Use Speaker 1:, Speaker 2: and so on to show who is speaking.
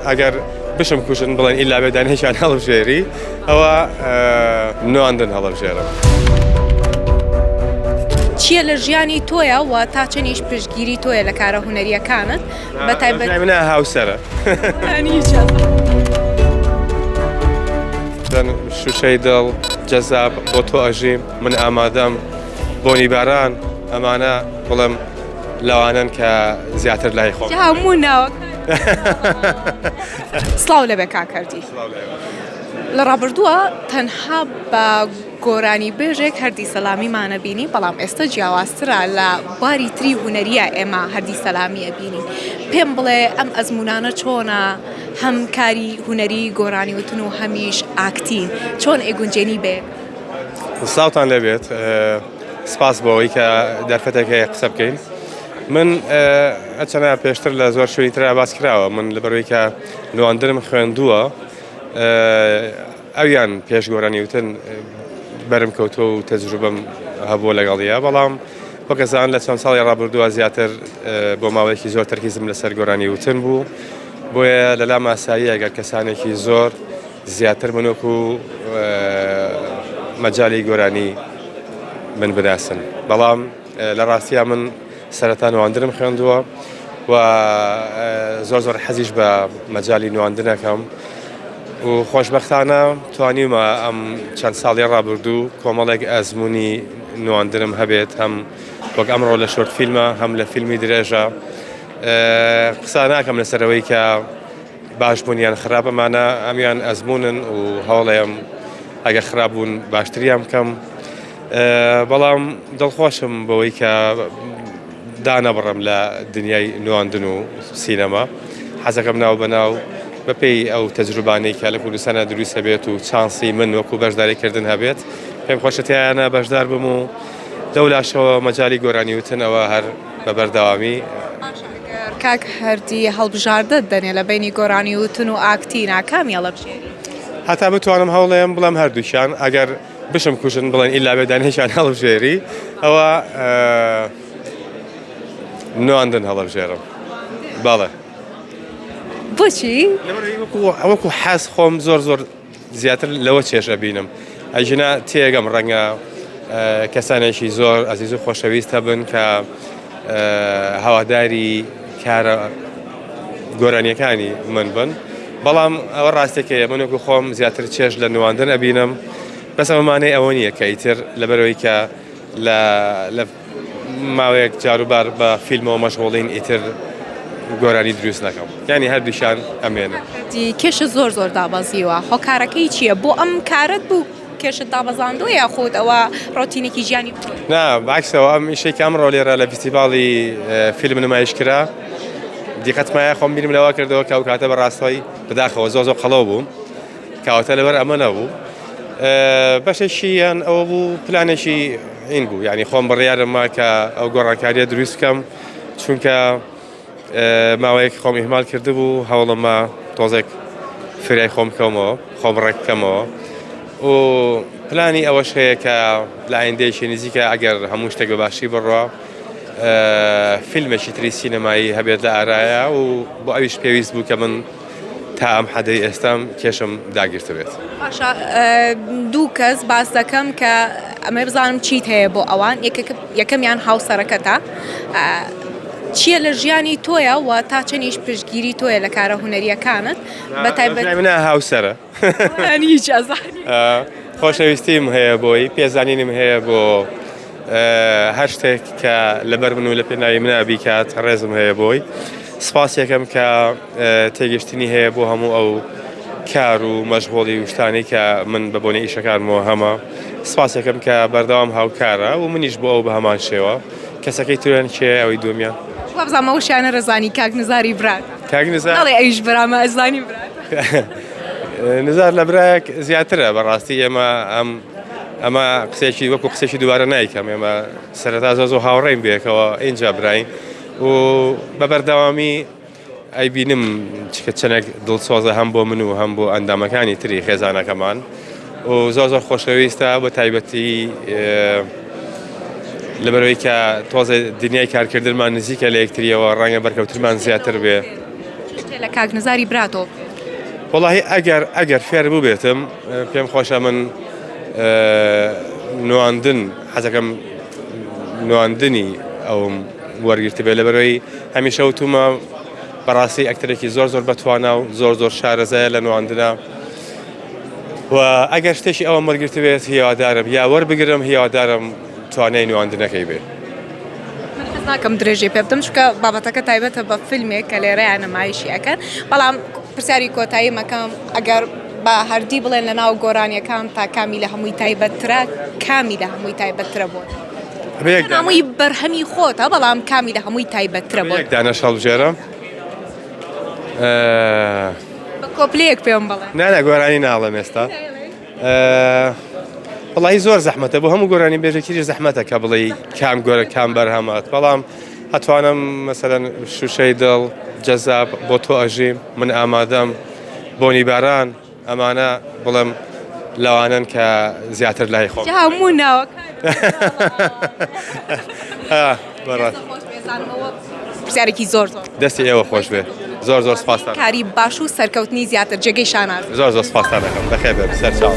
Speaker 1: ئەگەر بشم کوژن بڵێن ئیلا بێ دانێکیان هەڵبژێری ئەوە نواندن هەڵەبژێرم.
Speaker 2: چییە لە ژیانی تۆیە و تا چەندیش پشتگیری تۆیە لە کارە هونەرییەکانت بە تایبەت
Speaker 1: منە هاوسەرە شوشەی دڵ جەزاب بۆ تۆ ئەژیم من ئامادەم بۆنی باران ئەمانە بڵێم لەوانەن کە زیاتر لای خۆم
Speaker 2: هەموو ناوەکان سڵاو لەبێ کاک هەردی. لە ڕابردووە تەنها بە گۆرانی بێژێک هەردی سەلامیمانە بینی بەڵام ئێستا جیاوازترە لە باری تری هونەریە ئێمە هەردی سەلامی ئەبینین پێم بڵێ ئەم ئەزمونانە چۆنە هەم کاری هونەری گۆرانی وتن و هەمیش ئاکتین چۆن ئەیگونجێنی بێ؟
Speaker 1: سڵاوتان لێبێت سپاس بۆ ئەوەی کە دەرفەتێک هەیە قسە بکەین من ئەچەنە پێشتر لە زۆر شوێنی ترا باس کراوە من لەبەرەوەی کە نواندنم خوێندووە ئەویان پێش گۆرانی وتن بەرم کەوتووە و تەجروبەم هەبووە لەگەڵیە بەڵام وەکەزان لە چەند ساڵی ڕابردووە زیاتر بۆ ماوەیەکی زۆر تەرکیزم لەسەر گۆرانی وتن بوو بۆیە لەلام ئاساییە گەر کەسانێکی زۆر زیاتر من وەکو مەجالی گۆرانی من بناسن بەڵام لە ڕاستیا من سەرەتا نواندنم خوێندووە و زۆر زۆر حەزیش بە مەجالی نواندنەکەم و خۆشببختانە توانیومە ئەم چەند ساڵی ڕابردوو کۆمەڵێک ئەزمموی نواندنم هەبێت هەم وەک ئەمڕۆ لە شۆرت فیلمە هەم لە فیلمی درێژە قسە ناکەم لەسەرەوەی کە باش بوون یان خراپ ئەمانە ئەمیان ئەزمونن و هەوڵێم ئەگەر خراپ بوون باشتریان بکەم بەڵام دڵخۆشم بەوەی کە دانەبڕم لە دنیای نواندن و سینەما حەزەکەم ناو بەناو بەپێی ئەو تەجروبانەی کە لە کوردستانە دروست هەبێت و چانسی من وەکو بەشداریکردن هەبێت پێم خۆشە تیایانە بەشدار بم و لەو لاشەوە مەجای گۆرانی وتنەوە هەر بە بەردەوامی.
Speaker 2: ئەگەر کاک هەردی هەڵبژاردەت دەنێ لە بەینی گۆرانی وتن و ئاکتینا کامی هەڵەبژێری؟
Speaker 1: هەتا بتوانم هەوڵێم بڵێم هەردووکیان ئەگەر بشم کوژن بڵێن ئیلا بێ دانێکیان هەڵبژێری ئەوە نواندن هەڵەبژێرم بەڵێ.
Speaker 2: بۆچی؟
Speaker 1: وەکو حەز خۆم زۆر زۆر زیاتر لەوە چێژ ئەبینم ئەگینا تێگەم ڕەنگە کەسانێکی زۆر ئەزیز و خۆشەویست هەبن کە هەواداری کارە گۆرانیەکانی من بن بەڵام ئەوە ڕاستێکەیە من وەکو خۆم زیاتر چێژ لە نواندن ئەبینم بەس ئەمە مانای ئەوە نییە کە ئیتر لەبەرەوەی کە لە لە ماوەیەک جاروبار بە فیلمەوە مەشغوڵین ئیتر گۆرانی دروست نەکەم یانی هەردووکیان ئەمێنن.
Speaker 2: کێشت زۆر زۆر دابەزیوە هۆکارەکەی چییە بۆ ئەم کارەت بوو کێشت دابەزاندووە یاخود ئەوە ڕۆتینێکی ژیانی خۆت؟
Speaker 1: نا بەعکسەوە ئەم ئیشەی کە ئەمڕۆ لێرە لە فیستیڤاڵی فیلم نمایش کرا دیقەتمایە خۆم بیرم لەوە کردەوە کە ئەو کاتە بەڕاستەوەی بەداخەوە زۆر زۆر قەڵەو بووم کەواتە لەبەر ئەمە نەبوو بەشێکیان ئەوە بوو پلانێکی این بوو یعنی خۆم بڕیارم ما کە ئەو گۆڕانکاریە دروست بکەم چونکە ماوەیەک خۆم ئیهمال کردبوو هەوڵم ما تۆزێک فریای خۆم بکەمەوە خۆم ڕێک بکەمەوە و پلانی ئەوەش هەیە کە لە ئایندەیەکی نزیکە ئەگەر هەموو شتێک بە باشی بڕوا فیلمێکی تری سینەمایی هەبێت لە ئارایە و بۆ ئەویش پێویست بوو کە من تا ئەم حەدەی ئێستام کێشم داگرتبێت.
Speaker 2: باشە دوو کەس باس دەکەم کە ئەمە بزانم چیت هەیە بۆ ئەوان یەکەمیان هاوسەرەکەتە چییە لە ژیانی تۆیە و تا چەندیش پشتگیری تۆیە لە کارە هونەریەکانت بە تایبەت
Speaker 1: منە هاوسەرە
Speaker 2: هیچ ئەزانی
Speaker 1: خۆشەویستیم هەیە بۆی پێزانینم هەیە بۆ هەر شتێک کە لەبەر من و لە پێناوی منە بیکات ڕێزم هەیە بۆی سپاسیەکەم کە تێگەشتنی هەیە بۆ هەموو ئەو کار و مەشغوڵی و شتانەی کە من بە بۆنەی ئیشەکانمەوە هەمە سپاسێکم کە بەردەوام هاوکارە و منیش بۆ ئەو بە هەمان شێوە کەسەکەی ترێن کێ ئەوەی دووەمیان
Speaker 2: وابزانم ئەوشیانە رەزانی کاک نزاری برات
Speaker 1: کاک نزار
Speaker 2: ناڵێ ئەویش برامە ئەزانی برات
Speaker 1: نزار لە برایەک زیاترە بەڕاستی ئێمە ئەم ئەمە قسێکی وەکو قسێکی دووبارە نایکەم ئێمە سەرەتا زۆ زۆ هاوڕێین بێکەوە ئینجا براین و بە بەردەوامی ئەیبینم چکە چەندێک دڵسۆزە هەم بۆ من و هەم بۆ ئەندامەکانی تری خێزانەکەمان و زۆر زۆر خۆشەویستە بە تایبەتی لەبەرەوەی کە تۆزێ دنیای کارکردنمان نزیکە لە یەکتریەوە ڕەنگە بەرکەوتنمان زیاتر بێ.
Speaker 2: شتێ لە کاک نزاری براتەوە فێر
Speaker 1: وەڵاهی ئەگەر ئەگەر فێر بووبێتم پێم خۆشە من نواندن حەزەکەم نواندنی ئەوم وەرگرتبێ لەبەرەوەی هەمیشە وتومە بەڕاستی ئەکتەرێکی زۆر زۆر بەتوانا و زۆر زۆر شارەزایە لە نواندنە و ئەگەر شتێکی ئەوەم وەرگرتبێت هیوادارم یا وەربگرم هیوادارم توانای نواندنەکەی بێ.
Speaker 2: من حەز ناکەم درێژەی پێ بدەم چونکە بابەتەکە تایبەتە بە فیلمێک کە لێرەیان نمایشی ئەکەن بەڵام پرسیاری کۆتایی مەکەم ئەگەر بە هەردی بڵێن لە ناو گۆرانیەکان تا کامی لە هەمووی تایبەتترە کامی لە هەمووی تایبەتترە بۆ هەمووی بەرهەمی خۆتە بەڵام کامی لە هەمووی تایبەتترە بۆ
Speaker 1: یەک دانەش هەڵبژێرم
Speaker 2: بە کۆپلەیەک پێم بڵێ
Speaker 1: نا نا گۆرانی ناڵێم ئێستا وەڵی زۆر زەحمەتە بۆ هەموو گۆرانی بێژێکیش زەحمەتە کە بڵێ کام گۆرە کام بەرهەمات بەڵام ئەتوانم مەسەلەن شوشەی دڵ جەزاب بۆ تۆ ئەژیم من ئامادەم بۆنی باران ئەمانە بڵێم لەوانەن کە زیاتر لای خۆم
Speaker 2: هەموو ناوەکان
Speaker 1: بەڕاست
Speaker 2: پرسیارێکی زۆر زۆر
Speaker 1: دەستی ئێوە خۆش بێ زۆر زۆر سپاستان
Speaker 2: کاری باش و سەرکەوتنی زیاتر جێگەی شانازی
Speaker 1: زۆر زۆر سپاستان دەکەم بەخێر بێن سەرچاو.